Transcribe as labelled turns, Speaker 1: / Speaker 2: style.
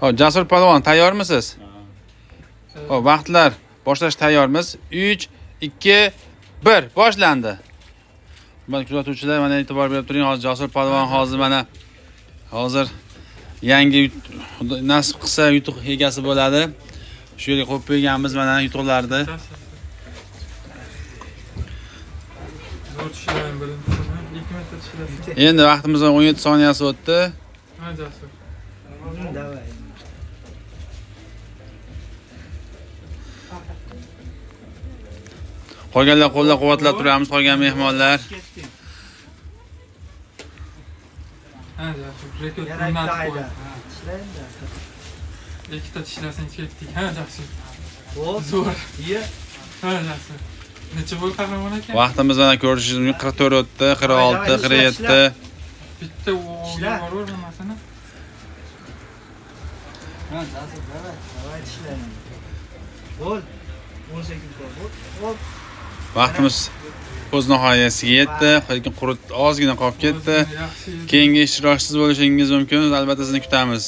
Speaker 1: Hop, Jasur polvon, tayyormisiz? Hop, vaqtlar boshlash tayyormiz. 3 2 1 boshlandi. Mana kuzatuvchilar, mana e'tibor berib turing. Hozir Jasur polvon hozir mana hozir yangi nasib qilsa yutuq egasi bo'ladi. Shu yerga qo'yib qo'yganmiz mana yutuqlarni.
Speaker 2: Zo'r tishlayman birinchisini. 2 marta tishlasin.
Speaker 1: Endi vaqtimiz 17 soniyasi o'tdi.
Speaker 2: Ha, Jasur.
Speaker 3: Давай.
Speaker 1: Qolganlar qo'llab-quvvatlab turamiz, qolgan mehmonlar.
Speaker 2: Ha, Jasur. Rekord
Speaker 3: Yana bitta
Speaker 2: o'rnatib qo'y.
Speaker 3: hayda. Tishla endi.
Speaker 2: Ikkita tishlasang ketdik. Ha, Jasur.
Speaker 3: Hop.
Speaker 2: Zo'r.
Speaker 3: Ye.
Speaker 2: Ha, Jasur. Necha bo'ldi qahramon aka?
Speaker 1: Vaqtimiz mana ko'rishingiz mumkin 44 o'tdi, 46, 47.
Speaker 2: Bitta
Speaker 3: Tishla.
Speaker 2: yuboraver nimasini.
Speaker 3: Ha, Jasur, давай. Давай tishla endi. Bo'l. 10 sekund bor. Hop. Hop.
Speaker 1: Vaqtimiz o'z nihoyasiga yetdi. Lekin qurut ozgina qolib ketdi.
Speaker 2: Yaxshi.
Speaker 1: Keyingi ishtirokchisiz bo'lishingiz mumkin. Albatta sizni kutamiz.